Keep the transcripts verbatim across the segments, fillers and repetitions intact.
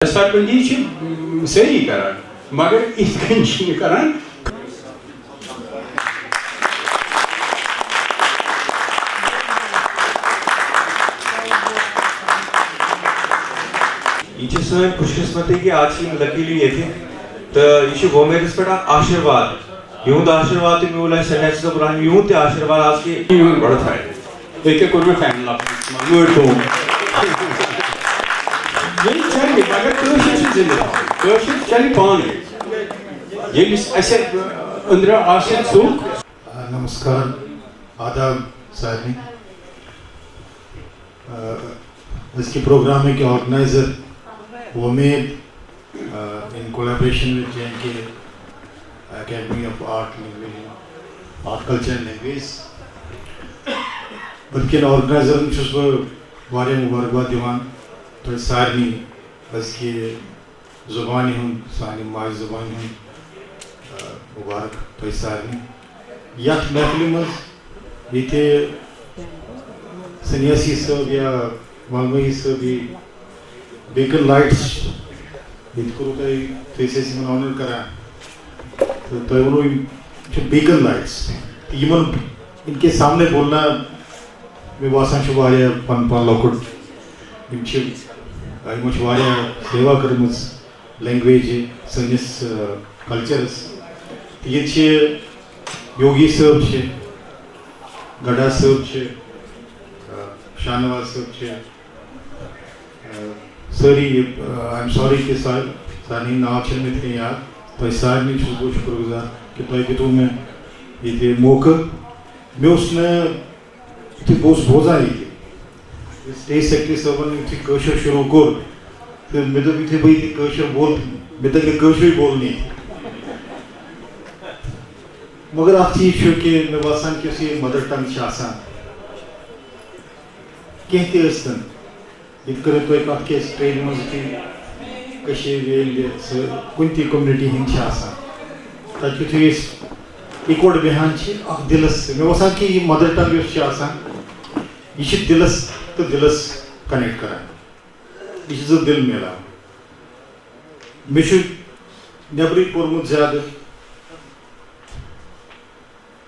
دستار بندی چھِ سٲری کران، مگر یِتھ کٔنۍ چھِنہٕ کران۔ یہِ چھِ سٲنۍ خوش قسمتی کہِ آز چھِ یِم لٔکیٖلٕے ییٚتہِ، تہٕ یہِ چھُ وۄمیدَس پٮ۪ٹھ اکھ آشیٖرواد۔ یِہُنٛد آشیٖرواد تہٕ میون آسہِ سنیاسس ابراہیم، یِہُنٛد تہِ آشیٖرواد آز کہِ یِہُنٛد بڑٕ فٲیدٕ۔ ییٚتہِ کوٚر مےٚ فین لفظ استعمال، مٲرۍ ٹوم۔ ییٚلہِ چلہِ، مگر کٲشِر چھِ زِندٕ تھاوٕنۍ۔ کٲشِر چلہِ پانَے۔ ییٚمِس اَسہِ أنٛدرٕ آسہِ ژوٚک۔ آ، نمسکار، آداب سارنٕے۔ آ، أزکہِ پروگرامٕکۍ آرگنائزر وۄمید، آ، in collaboration with J and K Academy of Art, Language, Art, Culture and Language۔ بلکہِ آرگنائزرن چھُس بہٕ واریاہ مبارکباد دِوان تۄہہِ سارنٕے أزکہِ زبانہِ ہُنٛد، سانہِ ماجہِ زبانہِ ہُنٛد، آ، مبارک تۄہہِ سارنٕے۔ یَتھ محفلہِ منٛز ییٚتہِ سنیاسی صٲب یا وانگمٲہی صٲب یہِ بیکن لائٹس، ییٚتہِ کوٚروٕ تۄہہِ، تُہۍ ٲسۍ اَسہِ یِمن آنر کران، تہٕ تۄہہِ ووٚنوٕ یِم چھِ بیکن لائٹس۔ تہٕ یِمن، ان کے سامنے بولنا، مےٚ باسان چھُ واریاہ پن پن لۄکُٹ۔ یِم چھِ، یِمو چھِ واریاہ سیوا کٔرمٕژ لینگویج، سٲنِس، آ، کلچرس۔ تہٕ ییٚتہِ چھِ یوگی صٲب چھِ، گڈا صٲب چھِ، آ، شاہنواز صٲب چھِ، آ، سٲری، آ، I'm sorry کہِ سا-، سارنٕے ناو چھِنہٕ مےٚ تہِ کینٛہہ یاد۔ تۄہہِ سارنٕے چھُس بہٕ شُکر گُزار کہِ تۄہہِ دیُتوُ مےٚ ییٚتہِ موقعہٕ۔ مےٚ اوس نہٕ، یُتھُے بہٕ اوسُس بوزان ییٚتہِ، ییٚلہِ سٹیج سیکرٹری صٲبن یُتھُے کٲشُر شروٗع کوٚر، تہٕ مےٚ دوٚپ، یُتھُے بہٕ ییٚتہِ کٲشُر بولہٕ، مےٚ تَگہِ نہٕ کٲشرُے بولنٕے۔ مگر اکھ چیٖز چھُ کہِ مےٚ باسان کہِ یُس یہِ مدر ٹنگ چھِ آسان، کینٛہہ تہِ ٲسۍتن، ییٚتہِ کٔرٕو تۄہہِ کتھ کہِ أسۍ ٹرینہِ منٛز یُتھُے کٔشیٖرِ ہِنٛدِ سۭتۍ کُنہِ تہِ کومنٹی ہِنٛدۍ چھِ آسان، تَتہِ یُتھُے أسۍ اِکوٹہٕ بیٚہان چھِ، اکھ دِلس سۭتۍ، مےٚ باسان کہِ یہِ مدر ٹنگ یۄس چھِ آسان، یہِ چھِ دِلس تہٕ دِلس کنیکٹ کران۔ یہِ چھِ زٕ دِل میلان۔ مےٚ چھُ نیٚبرٕے پوٚرمُت زیادٕ،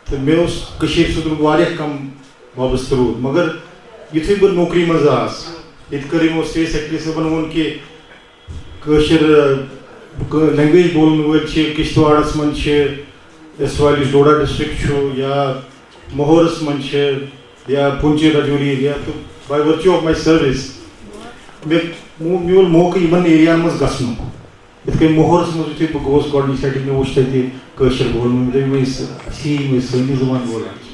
تہٕ مےٚ اوس کٔشیٖرِ سۭتۍ روٗد واریاہ کم وابستہٕ روٗد، مگر یُتھُے بہٕ نوکری منٛز آس، ییٚتہِ کٔر یِمو سٹیٹ سیکرٹری صٲبن ووٚن کہِ کٲشِر، آ، کٲ-، لینگویج بولن وٲلۍ چھِ کشتواڑس منٛز چھِ، یۄس ویلی ڈوڈا ڈسٹرکٹ چھُ یا مہورس منٛز چھِ یا پونچی راجوری ایریا، تہٕ by virtue of my service مےٚ مو-، میول موقعہٕ یِمن ایریاہن منٛز گژھنُک۔ یِتھ کٔنۍ مہورس منٛز یُتھُے بہٕ گوس گۄڈٕنِچ لٹہِ، مےٚ وُچھ تَتہِ کٲشِر بولُن، مےٚ دوٚپ، یِم ٲسۍ، اَسہِ چھِ یِم ٲسۍ سٲنی زبان بولان۔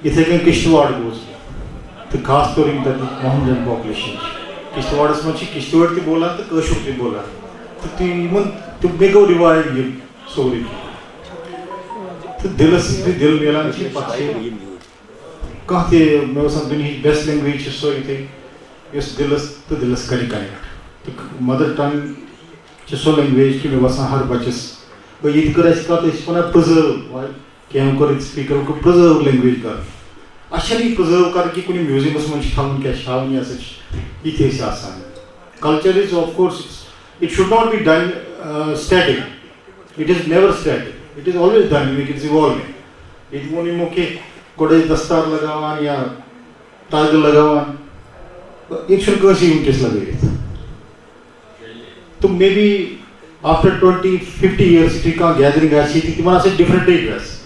یِتھَے کٔنۍ کشتواڑ گوس بہٕ، تہٕ خاص طور یِم تَتِکۍ مۄہنوٮ۪ن پاپولیشن چھِ۔ کشتواڑس منٛز چھِ کشتوٲڑۍ تہِ بولان تہٕ کٲشُر تہِ بولان۔ تہٕ تِم یِمن، تِم، مےٚ گوٚو revive یہِ سورُے کینٛہہ۔ تہٕ دِلس سۭتۍ دِل میلان چھِ، پتہٕ چھِ کانٛہہ تہِ، مےٚ باسان، دُنیہٕچ best language چھِ سۄ یِتھُے یۄس دِلس تہٕ دِلس کرِ کنیکٹ۔ تہٕ مدر ٹنگ چھِ سۄ لینگویج کہِ مےٚ باسان ہر بچس، گوٚو ییٚتہِ کٔر اَسہِ کتھ، أسۍ چھِ ونان پرزٲرو، کینٛہہ کوٚر ییٚتہِ سپیکرو کوٚر پرزٲرو لینگویج کرٕنۍ۔ اَسہِ چھَنہٕ یہِ پرزٲرو کرٕنۍ کہِ کُنہِ میوٗزیمس منٛز چھِ تھاوُن، کیٛاہ چھِ تھاوُن، یہِ ہسا چھِ یِتھۍ أسۍ آسان۔ Culture is of course, it's, it should not be done, uh, static. It is never static. It is always dynamic, it's evolving. ییٚتہِ ووٚن یِمو کہِ گۄڈٕ ٲسۍ دستار لگاوان یا تاگہٕ لگاوان، ییٚتہِ چھُنہٕ کٲنٛسہِ وٕنکیٚس لگٲوِتھ۔ تہٕ maybe after twenty, fifty years یُتھُے کانٛہہ gathering آسہِ ییٚتہِ، تِمن آسہِ different ڈرٛیس۔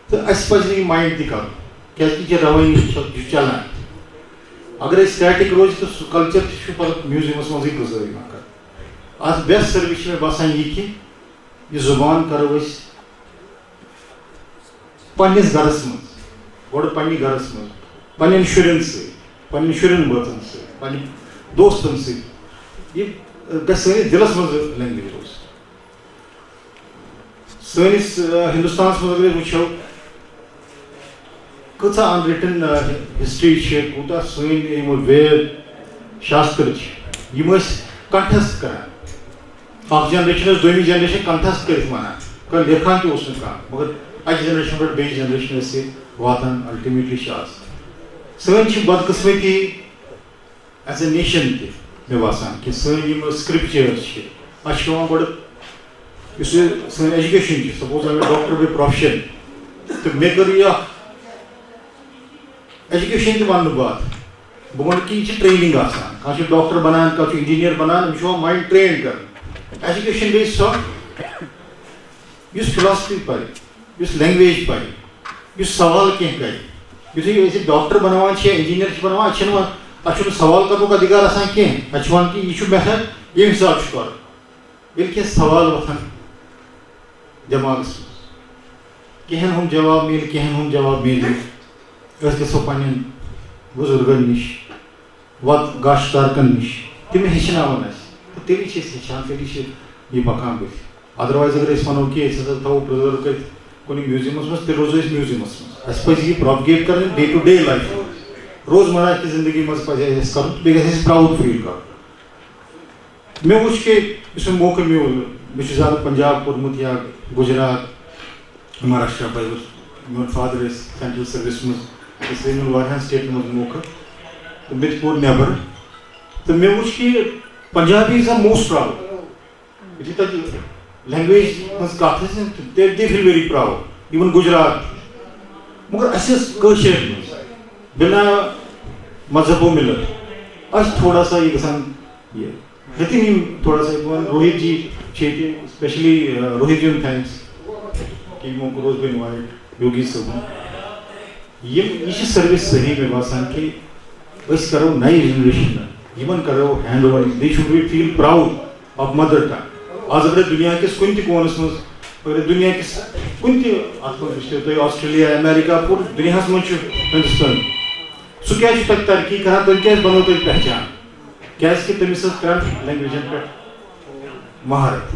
تہٕ اَسہِ پَزِ نہٕ یہِ مایِنٛڈ تہِ کَرُن، کیٛازِکہِ یہِ چھِ روٲنی چھِ، یہِ چھِ چلان۔ اگر أسۍ static روزِ، تہٕ سُہ culture تہِ چھُ پَتہٕ میوٗزیمَس منٛزٕے preserve یِوان کَرنہٕ۔ اَتھ best service چھِ مےٚ باسان یہِ کہِ یہِ زُبان کَرو أسۍ پننِس گرس منٛز، گۄڈٕ پننہِ گرس منٛز، پننٮ۪ن شُرٮ۪ن سۭتۍ، پننٮ۪ن شُرٮ۪ن بٲژن سۭتۍ، پننہِ دوستن سۭتۍ۔ یہِ، ٲ، گژھِ سٲنِس دِلس منٛز لینگویج روزٕنۍ۔ سٲنِس، ٲ، ہندوستانس منٛز اگر أسۍ وٕچھو، کۭژاہ unwritten، ٲ، history چھِ، کوٗتاہ سٲنۍ یِم وید شاستر چھِ، یِم ٲسۍ کٹھست کران۔ اکھ generation ٲس دوٚیمہِ generation کٹھست کٔرِتھ وَنان، کانٛہہ لیکھان تہِ اوس نہٕ کانٛہہ، مگر اَکہِ generation پٮ۪ٹھ بیٚیہِ generation ٲسۍ یہِ واتان، ultimately چھِ آز۔ سٲنۍ چھِ بدقٕسمتی as a nation تہِ، مےٚ باسان کہِ سٲنۍ یِم scriptures چھِ، اَسہِ چھِ پٮ۪وان گۄڈٕ یُس یہِ سٲنۍ education چھِ، suppose I'm a doctor by profession، تہٕ مےٚ کٔر یہِ اَکھ education تہِ وَنہٕ نہٕ بہٕ اَتھ، بہٕ وَنہٕ کہِ یہِ چھِ training آسان۔ کانٛہہ چھُ doctor بَنان، کانٛہہ چھُ engineer بَنان، أمِس چھُ پٮ۪وان mind train کَرُن۔ Education گٔے سۄ، یُس philosophy پَرِ، یُس language پَرِ، یُس سوال کینٛہہ کَرِ۔ یُتھُے أسۍ doctor بَناوان چھِ یا engineer چھِ بَناوان، اَسہِ چھِنہٕ وَ-، اَسہِ چھُنہٕ سوال کَرنُک اَدھِکار آسان کینٛہہ۔ اَسہِ چھُ وَنان کہِ یہِ چھُ method، ییٚمہِ حِساب چھُ کَرُن۔ ییٚلہِ کینٛہہ سوال وۄتھَن دٮ۪ماغَس منٛز، کینٛہَن ہُنٛد جواب میلہِ، کینٛہَن ہُنٛد جواب میلہِ، أسۍ گژھو پنٛنٮ۪ن بُزرگَن نِش، وَت گاشہٕ تارکَن نِش، تِم ہیٚچھناوَن اَسہِ۔ تہٕ تیٚلی چھِ أسۍ ہیٚچھان، تیٚلی چھِ یہِ پَکان بٕتھِ۔ Otherwise اگر أسۍ وَنو کہِ أسۍ ہَسا تھاوو preserve کٔرِتھ کُنہِ museum-َس منٛز، تیٚلہِ روزو أسۍ museum-َس منٛز۔ اَسہِ پَزِ یہِ propagate کَرٕنۍ day to day life-َس منٛز۔ روزمرہ کہِ زِندگی منٛز پَزِ اَسہِ کَرُن، بیٚیہِ گژھِ اَسہِ proud feel کَرُن۔ مےٚ وُچھ کہِ یُس مےٚ موقعہٕ میوٗل، مےٚ چھُ زیادٕ پنجاب پوٚرمُت یا گُجرات، مہاراشٹرا، بہٕ اوسُس، میون father ٲسۍ central service منٛز، اس لیے میون واریاہَن state-َن منٛز موقعہٕ، تہٕ مےٚ تہِ کوٚر نٮ۪بر۔ تہٕ مےٚ وُچھ کہِ Punjabis are most proud۔ یُتھُے تَتہِ language ہٕنٛز کَتھ ٲسۍ، they, they feel very proud, even Gujarat. مگر اَسہِ ٲس کٲشِر منٛز بِنا مذہب و مِلت، اَسہِ تھوڑا سا یہِ گژھان یہِ۔ ییٚتہِ یِم تھوڑا سا یِوان، روہِت جی چھِ ییٚتہِ، specially، آ، روہِت جی ہُنٛد thanks کہِ یِمو کوٚر اوس بہٕ invite، یوگی صٲبُن۔ یِم، یہِ چھِ service صحیح مےٚ باسان کہِ أسۍ کَرو نَیہِ generation-َن، یِمَن کَرو hand over، they should be feel proud of mother tongue۔ آز اگر دُنیا کِس کُنہِ تہِ کوٗنَس منٛز، اگر دُنیا کِس کُنہِ تہِ، اَتھ منٛز وٕچھِو تُہۍ آسٹریلیا، امیرِکا، پوٗرٕ دُنیاہَس منٛز چھُ ہِندُستان۔ سُہ کیٛازِ چھُ تَتہِ ترقی کَران، تٔمۍ کیٛازِ بَنوو تَتہِ پہچان؟ کیٛازِکہِ تٔمِس ٲس ترٛٮ۪ن language-َن پٮ۪ٹھ مہارت۔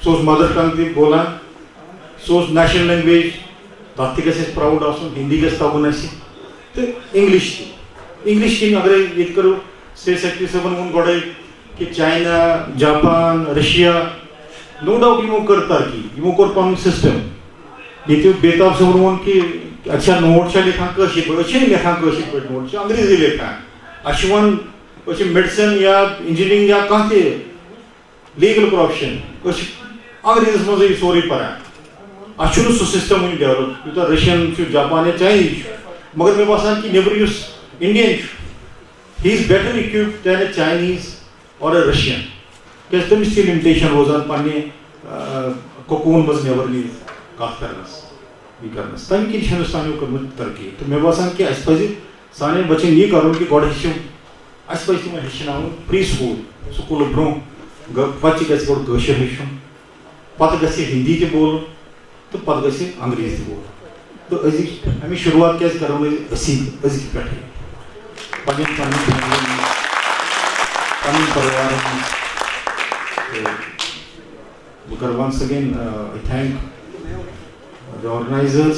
سُہ اوس mother tongue تہِ بولان، سُہ اوس national language، تَتھ تہِ گژھِ اَسہِ proud آسُن، ہِندی گژھِ تَگُن اَسہِ، تہٕ English تہِ۔ English کِنۍ اگرے ییٚتہِ کَرو، سٹیٹ سیکرٹری صٲبَن ووٚن گۄڈَے کہِ China, Japan, Russia, no doubt یِمو کٔر ترقی، یِمو کوٚر پَنُن system۔ ییٚتہِ بیتاب صٲبَن ووٚن کہِ اَتہِ چھا note چھا لیکھان کٲشِر پٲٹھۍ؟ أسۍ چھِنہٕ لیکھان کٲشِر پٲٹھۍ note، چھِ انگریزی لیکھان۔ اَسہِ چھِ وَن، أسۍ چھِ medicine یا engineering یا کانٛہہ تہِ legal profession، أسۍ چھِ انگریزس منٛزٕے یہِ سورُے پران۔ اَسہِ چھُنہٕ سُہ system وُنہِ develop، یوٗتاہ Russian چھُ، جاپان یا Chinese چھُ۔ مگر مےٚ باسان کہِ نیٚبرٕ یُس Indian چھُ، he is better equipped than a Chinese or a Russian۔ کیٛازِ تٔمِس چھِ limitation روزان پننہِ، آ، cocoon منٛز نیٚبر نیٖرِتھ کتھ کرنس، یہِ کرنس۔ تمہِ کِنۍ چھِ ہندوستانیو کٔرمٕژ ترقی۔ تہٕ مےٚ باسان کہِ اَسہِ پزِ سانٮ۪ن بچن یہِ کرُن کہِ گۄڈٕ ہیٚچھِو، اَسہِ پزِ تِمن ہیٚچھناوُن pre school، سکوٗلہٕ برٛونٛہہ۔ گ-، بچہِ گژھِ گۄڈٕ کٲشُر ہیٚچھُن، پتہٕ گژھِ ہِندی تہِ بولُن تہٕ پتہٕ گژھِ انگریزی تہِ بولُن۔ تہٕ أزِچ اَمِچ شروٗعات کیٛازِ کرو نہٕ أسۍ أزِکی پٮ۪ٹھٕے؟ پننٮ۪ن، پننٮ۪ن فیملی منٛز، پننٮ۪ن پریوارن منٛز۔ تہٕ بہٕ کرٕ once again، uh, I thank the organizers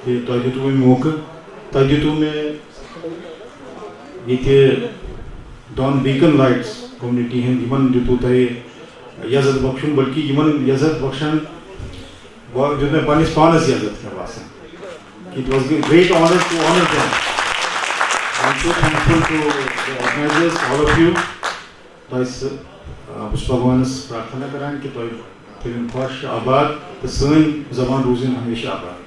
کہ تۄہہِ دیُتوُ مےٚ موقعہٕ، تۄہہِ دیُتوُ مےٚ ییٚتہِ Don Beacon Lights community ہٕنٛدۍ، یِمن دیُتوُ تۄہہِ یزتھ بخشُن، بلکہِ یِمن یزتھ بخشن وا-، دیُت مےٚ پننِس پانس یزتھ مےٚ باسان۔ It was a great honor to honor them. I'm so thankful to the organizers, all of you. تۄہہِ سۭتۍ، آ، بہٕ چھُس بھگوانس پرارتھنا کران کہِ تۄہہِ تھٲوِن خۄش آباد تہٕ سٲنۍ زبان روٗزِن ہمیشہِ آباد۔